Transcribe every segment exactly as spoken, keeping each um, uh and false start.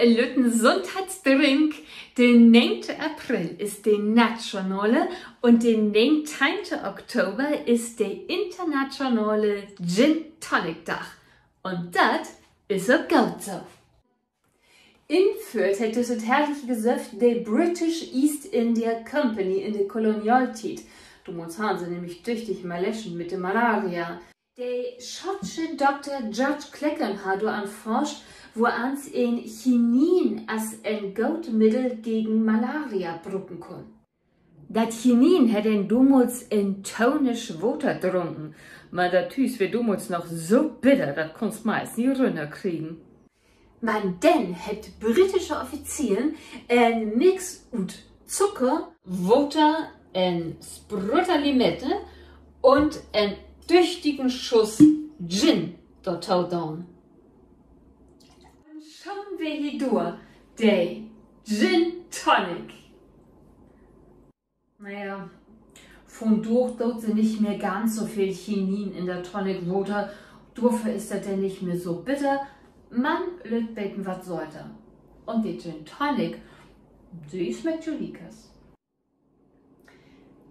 Lütten Sundheitsdrink. De negente April is de nationale un de negenteihnte Oktober is de internationale Gin Tonic Dag. Un dat is ok goot so. Inföhrt hett düsset herrliche Gesöff de British East India Company in de Kolonialtiet. Domals harrn se nämlich düchtig Maleschen mit de Malaria. De schottsche Dokter George Cleckhem harr doran forscht, woans een Chinin as en goot Middel gegen Malaria bruken kunn. Dat Chinin hett een domals in tonisch Water drunken, man dat Tüügs weer domals noch so bitter, dat kunnst meist nich rünnerkriegen. Man denn hebbt britische Offizieren en Mix ut Zucker, Water, en Sprütter Limette un en düchtigen Schuss Gin dorto daan. Un schon weer he dor, de Gin Tonic. Na ja, vundaag doot se nich mehr ganz so veel Chinin in dat Tonic Water. Dorför is dat denn nich mehr so bitter, man lütt beten wat söter. Un de Gin Tonic, de smeckt jo liekers.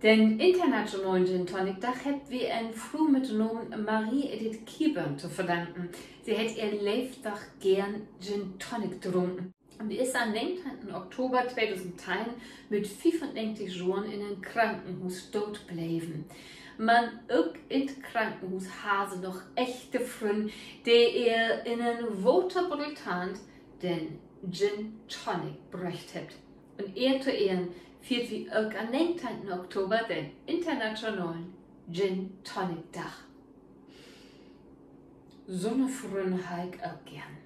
Den internationalen Gin Tonic Dag hebbt wi en Fru mit Naam Marie Edith Kieburn to verdanken. Se hett ehr Leevdag geern Gin Tonic drunken un is an'n negenteihnten Oktober tweedusendteihn mit fiefunnegentig Johren in en Krankenhuus doot bleven. Man ok in't Krankenhuus harr se noch echte Frünn, de ehr in en Waterbuddel tarnt den Gin Tonic bröcht hebbt. Un ehr to Ehren fiert wi ok an'n negenteihnten Oktober den internationalen Gin Tonic Dag. So'ne Frünn harr ik ok geern.